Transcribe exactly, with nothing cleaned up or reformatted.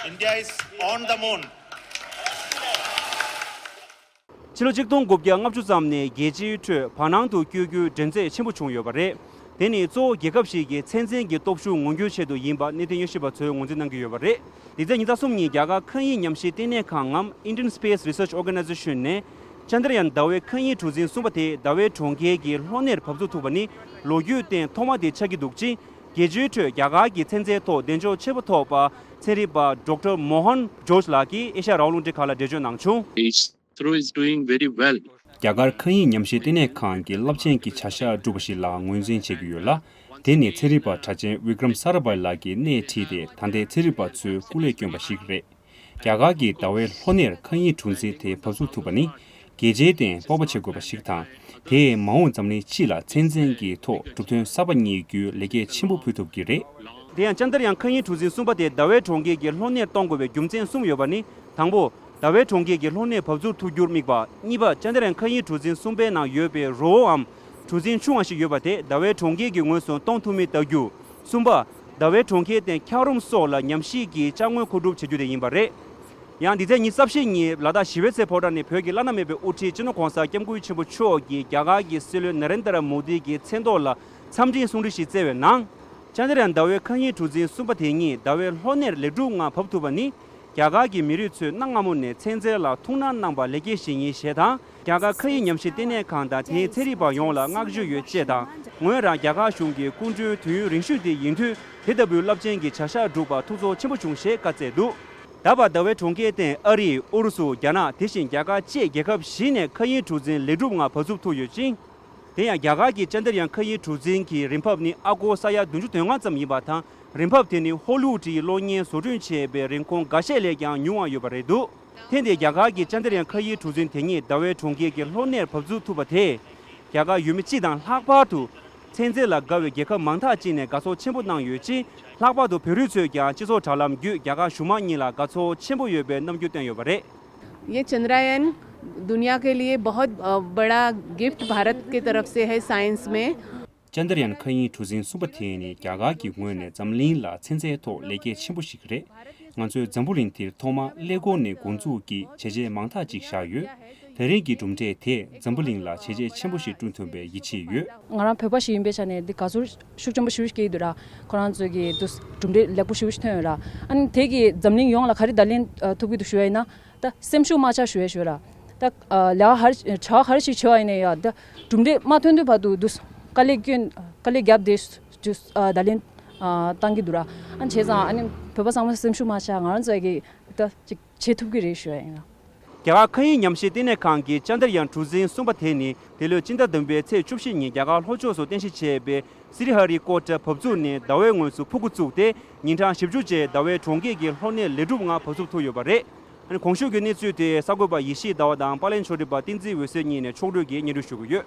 India is on the moon. ཕྱི་ལོ་ཆིག་སྟོང་དགུ་བརྒྱ་ལྔ་བཅུ་ཙམ་ནས་རྒྱལ་སྤྱིའི་ཁྲོད་བར་སྣང་དུ་བསྐྱོད་རྒྱུའི་འགྲན་རྩོད་ཆེན་པོ་བྱུང་ཡོད་པ་རེད། དེ་ནི་གཙོ་བོ་རྒྱལ་ཁབ་ཞིག་གི་ཚན་རྩལ་གྱི་སྟོབས་ཤུགས་ངོ་འགྱུར་ཆེད་དུ་ཡིན་པ་གནད་དོན་དབྱེ་ཞིབ་པ་ཚོས་ངོས་འཛིན་གནང་གི་ཡོད་པ་རེད། འདི་ཚེས་ཉི་ཤུ་རྩ་གསུམ་ཉིན་རྒྱ་གར་མཁའ་དབྱིངས་ཉམས་ཞིབ་ལྟེ་གནས་ཁང་ངམ་Indian Space Research Organisation ནས་ཅན་དྲ་ཡན་ཟླ་བའི་མཁའ་དབྱིངས་གྲུ་གཟིངས་གསུམ་པ་དེ་ཟླ་བའི་གྲོང་ཁྱེར་གྱི་ལྷོ་སྣེར་བབས་ཚུགས་ཐུབ་པ་ནི་ལོ་རྒྱུས་སྟེང་ཐོག་མ་དེ་ཆགས་ཀྱི་འདུག་ཅིང་། རྒྱལ་སྤྱིའི་ཁྲོད་རྒྱ་གར་གྱི་ཚན་རྩལ་ཐོག་གདེང་འཇོག་ཆེན་པོ་ཐོབ་པ་ཚན་རིག་པ་Doctor Mohan Joshi ལགས་ཀྱིས་ཨེ་ཤ་ཡ་རང་དབང་རླུང་འཕྲིན་ཁང་ལ་འགྲེལ་བརྗོད་གནང་བྱུང་། ISRO is doing very well. རྒྱ་གར་མཁའ་དབྱིངས་ཉམས་ཞིབ་ལྟེ་གནས་ཁང་གི་རླབས་ཆེན་གྱི་བྱ་གཞག་བསྒྲུབས་པ་ཞིག་ལ་ངོས་འཛིན་བྱེད་ཀྱི་ཡོད་ལ། དེ་ནི་ཚན་རིག་པ་གྲགས་ཅན་Vikram Sarabhai ལགས་ཀྱིས་སྣེ་ཁྲིད་དེ་ད་ལྟའི་ཚན་རིག་པ་ཚོས་སྐུ་ལས་བསྐྱོན་པ་ཞིག་རེད། རྒྱ་གར་གྱིས་ཟླ་བའི་ལྷོ་སྣེར་མཁའ་དབྱིངས་གྲུ་གཟིངས་དེ་བབས་ཚུགས་ཐུབ་པ་ནི། རྒྱལ་སྤྱིའི་སྟེང་སྤོབས་པ་བྱེད་དགོས་པ་ཞིག་དང་། དེས་མ་འོངས་འཛམ་གླིང་སྤྱི་ལ་ཚན་རྩལ་གྱི་ཐོག་གྲུབ་དོན་གསར་པ་རྙེད་རྒྱུའི་ལེགས་སྐྱེས་ཆེན་པོ་ཕུལ་ཐུབ་ཀྱི་རེད། དེ་ཡང་ཅན་དྲ་ཡན་མཁའ་དབྱིངས་གྲུ་གཟིངས་གསུམ་པ་དེ་ཟླ་བའི་གྲོང་ཁྱེར་གྱི་ལྷོ་སྣེར་གཏོང་དགོས་པའི་རྒྱུ་མཚན་གསུམ་ཡོད་པ་ནི། དང་པོ། ཟླ་བའི་གྲོང་ཁྱེར་གྱི་ལྷོ་སྣེར་བབས་ཚུགས་ཐུབ་རྒྱུར་དམིགས་པ། གཉིས་པ། ཅན་དྲ་ཡན་མཁའ་དབྱིངས་གྲུ་གཟིངས་གསུམ་པའི་ནང་ཡོད་པའི་རོ་བོའམ་གྲུ་གཟིངས་ཆུང་བ་ཞིག་ཡོད་པ་དེ་ཟླ་བའི་གྲོང་ཁྱེར་གྱི་ངོས་སུ་གཏོང་ཐུབ་མིན་ལྟ་རྒྱུ། གསུམ་པ། ཟླ་བའི་གྲོང་ཁྱེར་སྟེང་འཁྱགས་རོམ་སོགས་ལ་ཉམས་ཞིབ་ཀྱིས་ཅ་དངོས་མཁོ་སྒྲུབ་བྱེད་རྒྱུ་དེ་ཡིན་པ་རེད། ཡང་འདི་ཚེས་ཉི་ཤུ་རྩ་བཞི་ཉིན་ལ་དྭགས་ཞི་བའི་ཚལ་ཕོ་བྲང་ནས་བོད་ཀྱི་བླ་ན་མེད་པའི་དབུ་ཁྲིད་སྤྱི་ནོར་༸གོང་ས་༸སྐྱབས་མགོན་ཆེན་པོ་མཆོག་གིས་རྒྱ་གར་གྱི་སྲིད་བློན་ནཱ་རེན་དྲ་མོ་དི་གི་མཚན་ཐོག་ལ་འཚམས་འདྲིའི་གསུང་འཕྲིན་ཞིག་བསྩལ་བའི་ནང་། ཅན་དྲ་ཡན་ཟླ་བའི་མཁའ་དབྱིངས་གྲུ་གཟིངས་གསུམ་པ་དེ་ཉིད་ཟླ་བའི་ལྷོ་སྣེར་ལེགས་གྲུབ་ངང་བབས་ཐུབ་པ་ནི། རྒྱ་གར་གྱི་མི་རིགས་ཚོས་གནའ་སྔ་མོ་ནས་ཚན་རྩལ་ལ་ཐུགས་སྣང་གནང་བ་ལེགས་སྐྱེས་ཤིག་ཡིན་ཞེས་དང་། རྒྱ་གར་མཁའ་དབྱིངས་ཉམས་ཞིབ་ལྟེ་གནས་ཁང་དང་དེའི་ཚན་རིག་པ་ཡོངས་ལ་བསྔགས་བརྗོད་ཡོད་ཅེས་དང་། ངོས་རང་རྒྱ་གར་གཞུང་གི་སྐུ་མགྲོན་དུས་ཡུན་རིང་ཤོས་དེ་ཡིན་དུས། དེ་ལྟ་བུའི་རླབས་ཆེན་གྱི་བྱ་གཞག་བསྒྲུབས་པར་ཐུགས་ཚོར་ཆེན་པོ་བྱུང་ཞེས་བཀའ་སྩལ་འདུག་ད་བར་ཟླ་བའི་གྲོང་ཁྱེར་སྟེང་ཨ་རི། ཨུ་རུ་སུ། རྒྱ་ནག་དེ་བཞིན་རྒྱ་གར་བཅས་རྒྱལ་ཁབ་བཞི་ནས་མཁའ་དབྱིངས་གྲུ་གཟིངས་ལེགས་གྲུབ་ངང་བབས་ཚུགས་ཐུབ་ཡོད་ཅིང་། དེ་ཡང་རྒྱ་གར་གྱི་ཅན་དྲ་ཡན་མཁའ་དབྱིངས་གྲུ་གཟིངས་ཀྱི་རིམ་འཕབ་ནི་ཨ་སྒོར་ས་ཡ་བདུན་ཅུ་དོན་ལྔ་ཙམ་ཡིན་པ་དང་། རིམ་འཕབ་དེ་ནི་ཧོ་ལི་ཝུད་ཀྱི་གློག་བརྙན་བཟོ་སྐྲུན་བྱས་པའི་རིན་གོང་འགའ་ཤས་ལས་ཀྱང་ཉུང་བ་ཡོད་པ་རེད་འདུག་ཐེངས་འདིའི་རྒྱ་གར་གྱི་ཅན་དྲ་ཡན་མཁའ་དབྱིངས་གྲུ་གཟིངས་དེ་ཉིད་ཟླ་བའི་གྲོང་ཁྱེར་གྱི་ལྷོ་སྣེར་བབས་ཚུགས་ཐུབ་པ་དེས། རྒྱ་གར་ཡུལ་མི་སྤྱི་དང་ལྷག་པར་དུ། ཚན་རྩལ་ལ་དགའ་བའི་རྒྱལ་ཁབ་མང་དག་ཅིག་ནས་དགའ་ཚོར་ཆེན་པོ་གནང་ཡོད་ཅིང་། ལྷག་པར་དུ་བོད་རིགས་ཚོས་ཀྱང་སྤྱི་ཚོགས་དྲ་ལམ་བརྒྱུད་རྒྱ་གར་གཞུང་མང་གཉིས་ལ་དགའ་ཚོར་ཆེན་པོ་ཡོད་པའི་རྣམ་འགྱུར་བསྟན་ཡོད་པ་རེད། ये चंद्रयान दुनिया के लिए बहुत अ, बड़ा गिफ्ट भारत की तरफ से है साइंस में। ཅན་དྲ་ཡན་མཁའ་དབྱིངས་གྲུ་གཟིངས་གསུམ་པ་དེ་ནི་རྒྱ་གར་གྱི་ངོས་ནས་འཛམ་གླིང་ལ་ཚན་རྩལ་ཐོག་ལེགས་སྐྱེས་ཆེན་པོ་ཞིག་རེད། ང་ཚོས་འཛམ་བུ་གླིང་འདིར་ཐོག་མར་ཀླད་ཀོར་ནས་འགོ་འཛུགས་ཀྱིས་བྱས་རྗེས་མང་དག་ཅིག་བཞག་ཡོད། ད་རེས་ཀྱི་གྲུབ་འབྲས་དེས་འཛམ་བུ་གླིང་ལ་བྱས་རྗེས་ཆེན་པོ་ཞིག་བསྐྲུན་ཐུབ་པའི་ཡིད་ཆེས་ཡོད། ང་རང་བོད་པ་ཞིག་ཡིན་པའི་ཆ་ནས་འདི་དགའ་ཚོར་ཤུགས་ཆེན་པོ་ཞེ་པོ་ཅིག་སྐྱེ་ཡི་འདུག་ར། ཁོ་རང་ཚོས་ཀྱི་འདུག་གྲུབ་འབྲས་ལེགས་པོ་ཞེ་པོ་ཞིག་ཐོན་ཡོད་ར། ཨ་ནི་དེ་གིས་འཛམ་གླིང་ཡོངས་ལ་ག་རེ་བརྡ་ལན་ཨ་ཐོབ་ཀྱི་འདུག་ཞུ་བ་ཡིན་ན། ད་སེམས་ཤུགས་མ་ཆག་ཞུ་ཡ་ཞུ་ར། ད་ཨ་ལས་ཀ་ཧར་བྱ་བ་ག་རེ་ཞིག་བྱེད་པ་ཡིན་ན་ཡ་ད་གྲུབ་འབྲས་མ་ཐོན་དུས་བར་དུ་འདུག་དཀའ་ལས་སྐྱོན་དཀའ་ལས་བརྒྱབ་བསྡད་འདུག་ཨ་བརྡ་ལན་ཨ་བཏང་གི་འདུག་ར། ཨ་བྱས་ཙང་ཨ་ནི་བོད་པ་ཚང་མ་སེམས་ཤུགས་མ་ཆག་ང་རང་ཚོ་གི་ད་ཅིག་བྱེད་ཐུབ་ཀྱི་རེད་ཞུ་ཡ་ཡིན་ར། རྒྱ་གར་མཁའ་དབྱིངས་ཉམས་ཞིབ་ལྟེ་གནས་ཁང་གི་ཅན་དྲ་ཡན་གྲུ་གཟིངས་གསུམ་པ་དེ་ནི་འདི་ལོའི་སྤྱི་ཟླ་བདུན་པའི་ཚེས་བཅུ་བཞི་ཉིན་རྒྱ་གར་ལྷོ་ཕྱོགས་སུ་རྟེན་གཞི་བྱས་པའི་སི་རི་ཧ་རི་ཀོ་ཊ་བབས་ཚུགས་ནས་ཟླ་བའི་ངོས་སུ་ཕུ་གུ་བཙུགས་ཏེ་ཉིན་གྲངས་བཞི་བཅུ་རྗེས་ཟླ་བའི་གྲོང་ཁྱེར་གྱི་ལྷོ་སྣེར་ལེགས་གྲུབ་ངང་བབས་ཚུགས་ཐུབ་ཡོད་པ་རེད། གོང་ཞུས་ཀྱི་གནས་ཚུལ་དེ་གསར་འགོད་པ་ཡེ་ཤེས་ཟླ་བ་དང་པར་ལེན་ཕྱོགས་སྒྲིག་པ་བསྟན་འཛིན་འོད་ཟེར་གཉིས་ནས་ཕྱོགས་བསྒྲིགས་ཀྱིས་སྙན་སྒྲོན་ཞུ་གི་ཡོད།